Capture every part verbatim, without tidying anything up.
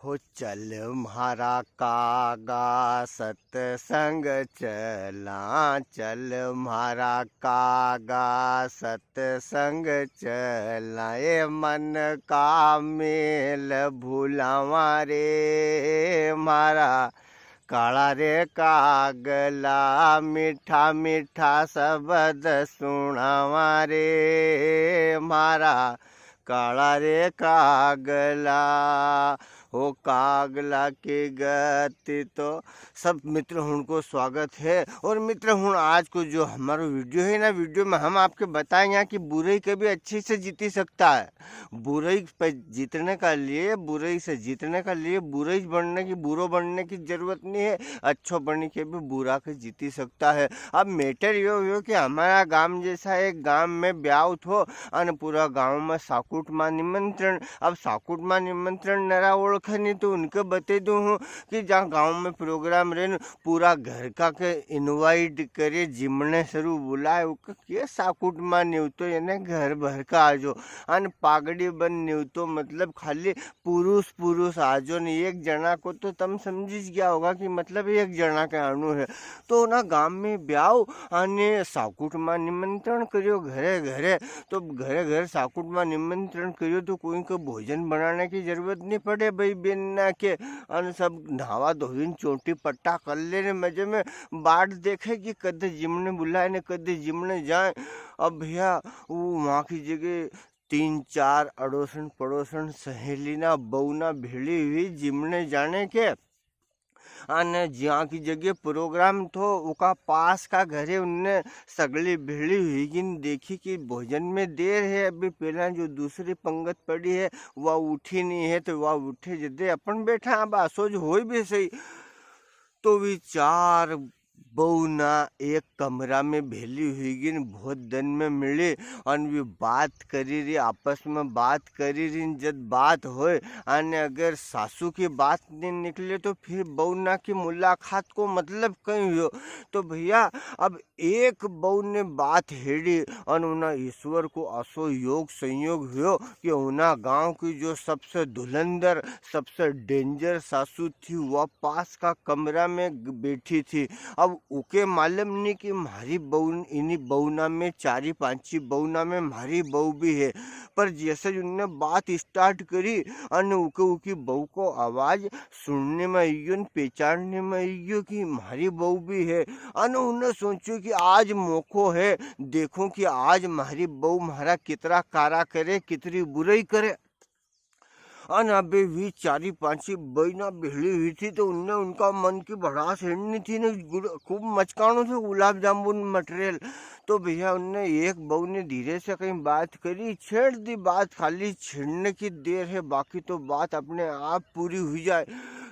हो चल म्हारा कागा सत्संग चला, चल म्हारा कागा सत्संग चला। ए मन का मेल भुलावा रे म्हारा काला रे कागला, मीठा मीठा शब्द सुनावा रे म्हारा काला रे कागला। हो कागला की गति तो। सब मित्र हुण को स्वागत है। और मित्र हुण आज को जो हमारो video है ना, video में हम आपके बताएंगे कि बुराई कभी अच्छे से जीती सकता है। बुराई पे जीतने का लिए, बुराई से जीतने का लिए, बुराई बनने की, बुरो बनने की जरूरत नहीं है। अच्छो बन के भी बुरा के जीती सकता है। अब matter यो हुयो कि हमारा गांव जैसा एक गांव में ब्याव थो, अन पूरा गांव में साकुट मां निमंत्रण। अब साकुट मां निमंत्रण नरा ओळखे नहीं, तो उनके बते दूं हूँ कि जहाँ गांव में program रहे न, पूरा घर का के invite करे, जिमने सरू बुलाए, उके के साकुट मां न्यू तो इन्हें घर भर का आजो। अन पागड़ी बन न्यू तो मतलब खाली पुरुष पुरुष आजो ने, एक जना को तो तम समझी गया होगा कि मतलब एक जना के आनू है। तो ना गांव में ब्याव अने साकुट मां निमंत्रण करियो घरे घरे। तो घरे घर साकुट मां निमंत्रण करियो तो कोई को भोजन बनाने की जरूरत नहीं पड़े भाई बेन ना के। अन सब नहावा धोईन चोटी पट्टा कर ले ने मजे में बाट देखे कि कदे जिमने बुलाए ने कदे जिमने जाए। अब भैया वो वहाँ की जगह तीन चार अड़ोसन पड़ोसन सहेली ना बहू ना भेली हुई जिमने जाने के। अने ज्यां की जगह program थो, उका पास का घरे उनने सगली भेली हुई गिन देखी कि भोजन में देर है। अभी पहला जो दूसरी पंगत पड़ी है, वा उठी नहीं है, तो वा उठे जदे अपन बैठा, अब असो ज होई भी सही। तो वी चार बहू ना एक कमरा में भेली हुई गिन बहुत दिन में मिली, अन वी बात करी री, आपस में बात करी री। जद बात होए, अने अगर सासू की बात नहीं निकले, तो फिर बहू ना की मुलाकात को मतलब कई हुयो? तो भैया, अब एक बहू ने बात हेड़ी, अन उना ईश्वर को असो योग संयोग हुयो कि उना गांव की जो सबसे धुलंधर, सबसे danger सासू थी, वा पास का कमरा में ग-, बैठी थी। अब उके मालूम नहीं कि म्हारी बहू, इनी बहू ना में, चारी पांची बहू ना में म्हारी बहू भी है। पर जैसे ज उनने बात start करी, अन उके उकी बहू को आवाज सुनने में आइयो न पहचानने में आइयो कि म्हारी बहू भी है। अन उनने सोचो कि आज मौको है, देखो कि आज म्हारी बहू म्हारा कितरा कारा करे, कितरी बुराई करे। अन अबे वी चारी पांची बहू ना भेली हुई थी, तो उनने उनका मन की भड़ास हेड़नी थी ने गुल-, खूब मचकाणो थो गुलाब जामुन material। तो भैया, उनने एक बहू ने धीरे से कई बात करी, छेड़ दी बात, खाली छेड़ने की देर है, बाकी तो बात अपने आप पूरी हुई जाए।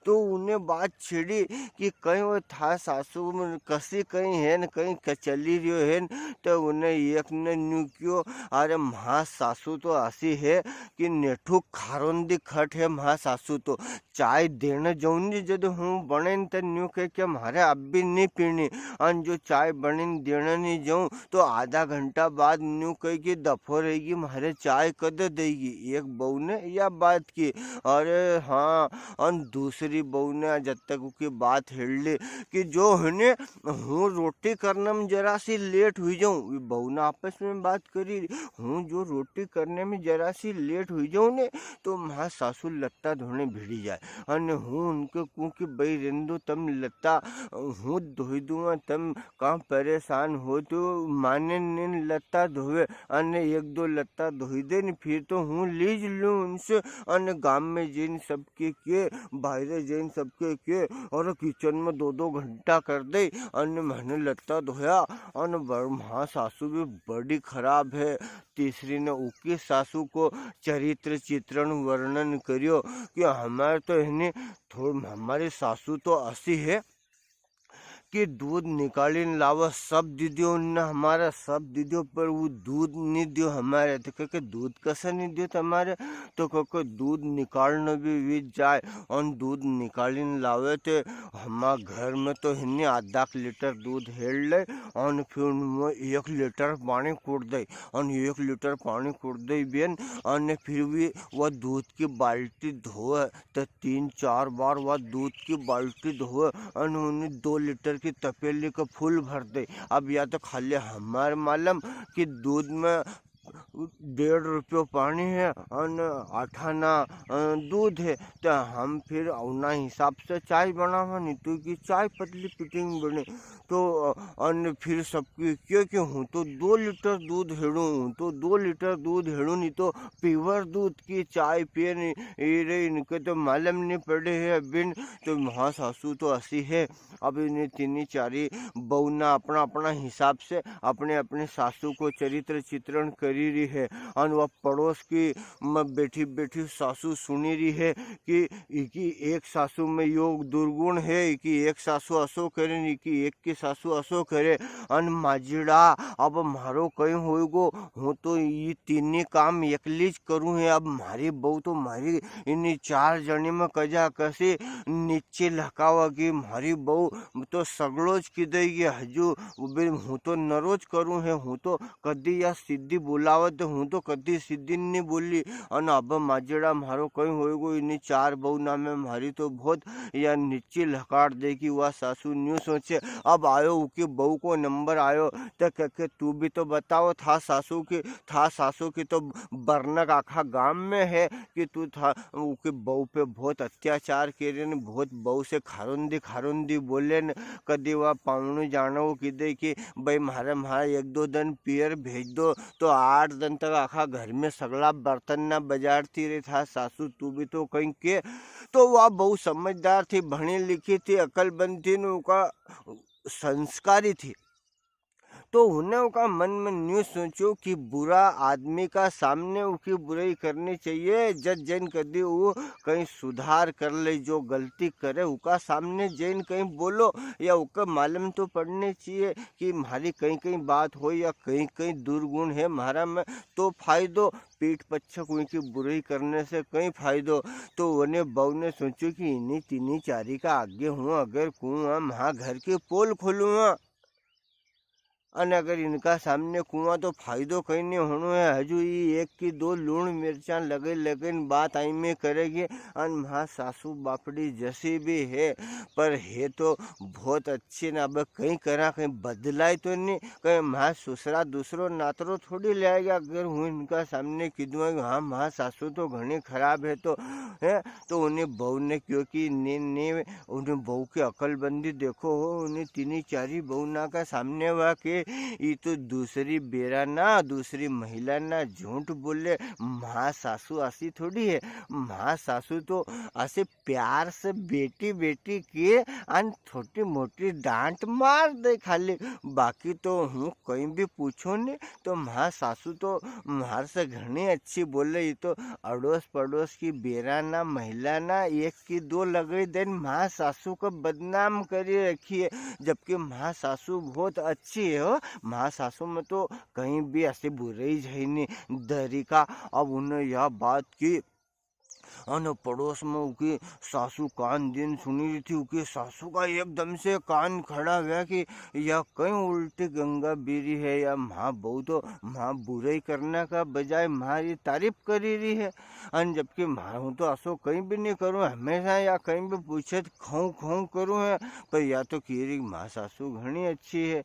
तो उनने बात छेड़ी कि कई वो था सासू में कसी कई है न, कई क-, चली रियो है न, तो उनने एक ने न्यू कियो, "अरे, म्हा सासू तो असी है कि नेठू खारोंदी खट है म्हा सासू तो। चाय देने जाऊं नी, जद हूँ बने न, तो न्यू कह के म्हारे अब भी नी पीनी। अन जो चाय बने न देने नी जाऊं, तो आधा घंटा बाद न्यू कह के दफो रहेगी, म्हारे चाय कद देगी?" एक बहू ने या बात की। अरे हाँ, अन दूसरी बहू ने जद तक उकी बात हेड़ ली कि जो है ने, हूँ रोटी करने में जरा सी लेट हुई जाऊँ, वी बहू ना आपस में बात करी, हूँ जो रोटी करने में जरा सी लेट हुई जाऊँ ने, तो म्हा सासू लत्ता धोने भिड़ी जाए। अने हूँ उनके कूँ कि "बई रेंदो, तम लत्ता हूँ धोई दूंगा, तम कां परेशान हो?" तो माने नीन लत्ता धोवे, अने एक दो लत्ता धोई दे ने, फिर तो हूँ लीज लूँ उनसे। अने गाम में जईन सबके के, बाहरे जईन सबके के, और किचन में दो दो घंटा कर दे, अने म्हने लत्ता धोया। अने बर-, म्हा सासू भी बड़ी खराब है। तीसरी ने उकी सासू को चरित्र चित्रण वर्णन करियो कि हमारे तो इन्हें थोड़-, हमारी सासू तो असी है कि दूध निकाली ने लावे, सब दी दियो उनने हमारे, सब दी दियो, पर वो दूध नी दियो हमारे। तो कहे के, "दूध कसे नी दियो तमारे?" तो कहे के, "दूध निकालने भी वी जाए, और दूध निकाली ने लावे ते हमारे घर में तो हिन्ने आधा क लीटर दूध हेड़ ले, और फिर उनमें एक लीटर पानी कूट दे, और एक लीटर पानी कूट दे बेन, और फिर भी वो दूध की बाल्टी धोए, तो तीन चार बार वा दूध की बाल्टी धोवे अन उन्हें दो लीटर की तपेली के फुल भर दे। अब या तो खाली हमार मालूम कि दूध में डेढ़ रुपयो पानी है अन आठाना, अ, दूध है, तो हम फिर उना हिसाब से चाय बनावा, नी तो कि चाय पतली पिटिंग बने। तो, अ, अन फिर सबकी क्यों कि हूँ तो दो लीटर दूध हेड़ू, हूँ तो दो लीटर दूध हेड़ू, नी तो pure दूध की चाय पिए नी, ये रे, इनके तो मालूम नी पड़े है बिन। तो म्हा सासू तो असी है, अब इन्हें तीनी चारी बहू ना अपना अपना हिसाब से अपने अपने सासू को चरित्र चित्रण करी रही है। अन वह पड़ोस की में बैठी बैठी सासू सुनी रही है कि इकी एक सासू में यो दुर्गुण है, इकी एक सासू असो करे, इकी एक की सासू असो करे। अन माजीड़ा, अब म्हारो कई होएगो, हूँ तो ये तीनी काम एकली ज करूँ है। अब म्हारी बहू तो म्हारी इन्हीं चार जनी में कजा कसी नीचे लहकावेगी। म्हारी बहू तो सगलो ज की देगी, हजू बिन हूँ तो नरो ज करूँ है, हूँ तो कदी या सीधी बोलावे तो हूँ तो कदी सीधी नी बोली। अन अब माजेड़ा म्हारो कई होएगो, इन्हीं चार बहू ना में म्हारी तो बहुत या नीची लहकार देगी। वा सासू न्यू सोचे, अब आयो उकी बहू को नंबर आयो, तो कह के, "तू भी तो बताओ था सासू की, था सासू की तो बरनक आखा गाम में है कि तू था उकी बहू पे बहुत अत्याचार करे ने, बहुत बहू से खारुंदी खारुंदी बोले ने, कदी वा पावणू जाणो की दे कि भाई म्हारे म्हारे एक दो दिन पियर भेज दो, तो आठ दिन तक आखा घर में सगला बर्तन ना बजाड़ती रही था सासू, तू भी तो कई के।" तो वा बहू समझदार थी, भणी लिखी थी, अकलबंद थी ने उका संस्कारी थी। तो उन्हें उका मन में न्यू सोचो कि बुरा आदमी का सामने उकी बुराई करनी चाहिए, जद जैन कदी वो कई सुधार कर ले, जो गलती करे उका सामने जैन कई बोलो या उका मालूम तो पड़ने चाहिए कि म्हारी कई कई बात हो या कई कई दुर्गुण है म्हारा में, तो फायदो, पीठ पच्छे कोई की बुराई करने से कई फायदो। तो उन्हें बहू ने सोचो कि इन्हीं तीनी चारी का आगे हूँ अगर कुआं म्हा घर के पोल खोलूंगा, अन अगर इनका सामने कुआं तो फायदो कई नी होनो है। हजू ई एक की दो लूण मिर्चा लगे लगे न बात आई में करेगी। अन म्हा सासू बापड़ी जसी भी है, पर है तो बहुत अच्छी ना। अब कई करा, कई बदलाय तो नी, कई म्हा ससुरा दूसरो नातरो थोड़ी ले आएगा। अगर हूँ इनका सामने की दूँ, हाँ, म्हा सासू तो घणी खराब है, तो है, तो उन्हें बहू ने क्यो कि ने, ने उन्हें बहू की अकलबंदी देखो हो, उन्हें तीनी चारी बहू ना का सामने वा के, ई तो दूसरी बेरा ना, दूसरी महिला ना झूठ बोले। म्हा सासू असी थोड़ी है, म्हा सासू तो असे प्यार से बेटी बेटी के अन छोटी मोटी डांट मार दे खाली, बाकी तो हूँ कई भी पूछो ने तो म्हा सासू तो म्हार से घणी अच्छी बोले। ये तो अड़ोस पड़ोस की बेरा ना महिला ना एक की दो लगई देन म्हा सासू को बदनाम करी रखी है, जबकि म्हा सासू बहुत अच्छी है हो। म्हा सासू में तो कई भी ऐसी बुराई है नी। दरिका अब उन्हें यह बात की अन पड़ोस में उकी सासू कान दीन सुनी रही थी। उकी सासू का एकदम से कान खड़ा हुआ कि या कई उल्टी गंगा बीरी है, या म्हा बहू तो म्हा बुराई करने का बजाय म्हारी तारीफ करी रही है। अन जबकि म्हा, हूँ तो असो कई भी नी करूँ, हमेशा या कई भी पूछे तो खऊँ खऊँ करूँ है, पर या तो की रही म्हा सासू घणी अच्छी है।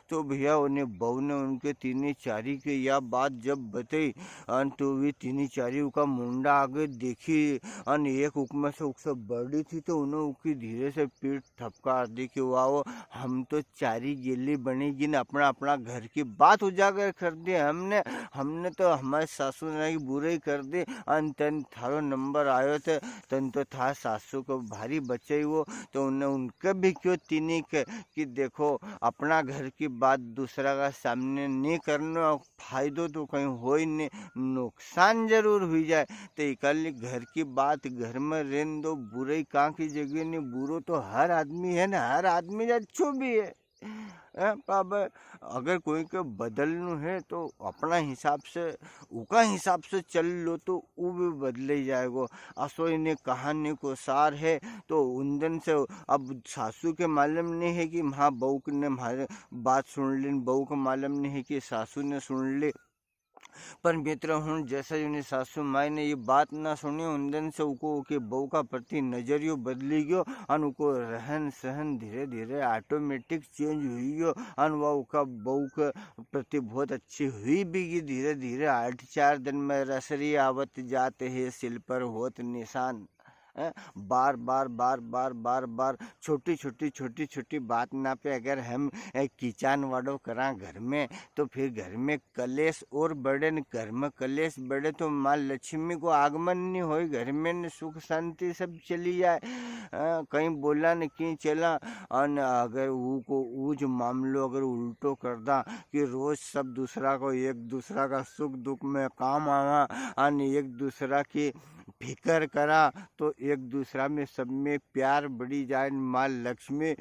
तो भैया, उन्हें बहू ने उनके तीनी चारी के या बात जब बताई, अन तो वे तीनी चारी उका मुंडा आगे देखी, अन एक उक में से उकसे बड़ी थी, तो उन्हें उकी धीरे से पीठ ठपकार दी कि वाओ, हम तो चारी गेली बनेगी न अपना, अपना घर की बात उजागर कर दी हमने। हमने तो हमारे सासू ने की बुराई कर दी, अन तन थारो नंबर आयो थे, तन तो थार सासू को भारी बचाई वो, तो उन्हें उनके भी क्यों तीनी के कि देखो, अपना घर की बात दूसरा का सामने नी करनो, फायदो तो कहीं होई नी, नुकसान जरूर हुई जाए। तो इकाली घर की बात घर में रहन दो, बुराई कां की जगह नी, बुरो तो हर आदमी है ना, हर आदमी अच्छो भी है। हैं, पर अब अगर कोई के बदलनू है तो अपना हिसाब से, उका हिसाब से चल लो तो ऊ भी बदले जाएगो। असो इन्हें कहानी को सार है। तो उन दिन से अब सासू के मालूम नहीं है कि म्हा बहू ने म्हारे बात सुन ली, बहू के मालूम नहीं है कि सासू ने सुन ली। पर मित्र हुण, जैसे ही उन्हें सासू माई ने ये बात ना सुनी, उन दिन से उको उके बहू का प्रति नजरियो बदली गयो, अन उको रहन सहन धीरे धीरे automatic change हुई गयो, अन वह उका बहू के प्रति बहुत अच्छी हुई भी गई धीरे धीरे। आठ चार दिन में रसरी आवत जात है, सिल पर होत निशान। हैं? बार, बार, बार, बार, बार, बार, छोटी, छोटी, छोटी, छोटी बात ना पे अगर हम, ए, कीचान वाड़ो करा घर में, तो फिर घर में कलेश और बढ़े न, घर में कलेश बढ़े तो माँ लक्ष्मी को आगमन नहीं होए, घर में न सुख शांति सब चली जाए। अ, कहीं बोला न कहीं चला, अन अगर वो को, वो जो मामलो अगर उल्टो कर दा कि रोज सब दूसरा को, एक दूसरा का सुख दुख में काम आवा, अन एक दूसरा की फिकर करा, तो एक दूसरा में सब में प्यार बढ़ी जाए। माँ लक्ष्मी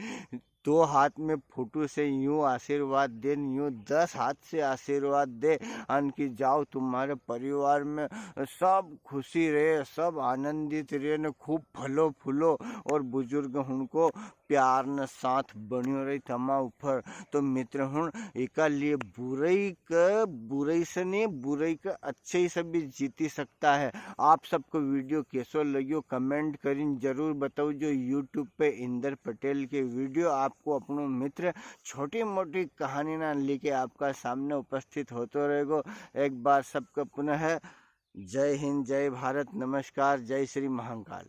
दो हाथ में फोटो से यूं आशीर्वाद दे न, यूं दस हाथ से आशीर्वाद दे, अन की जाओ तुम्हारे परिवार में सब खुशी रहे, सब आनंदित रहे न, खूब फलो फूलो और बुजुर्ग हुण को प्यार न साथ बन्यो रही तमा ऊपर। तो मित्र हुण, एका लिए बुराई क, बुराई से नहीं, बुराई क अच्छाई से भी जीती सकता है। आप सबको video कैसो लग्यो, comment करीन जरूर बताओ। जो YouTube पे इंदर पटेल के video आपको अपनो मित्र छोटी मोटी कहानी ना लेके आपका सामने उपस्थित होतो रहेगो। एक बार सबको पुनः जय हिंद, जय भारत, नमस्कार, जय श्री महाकाल।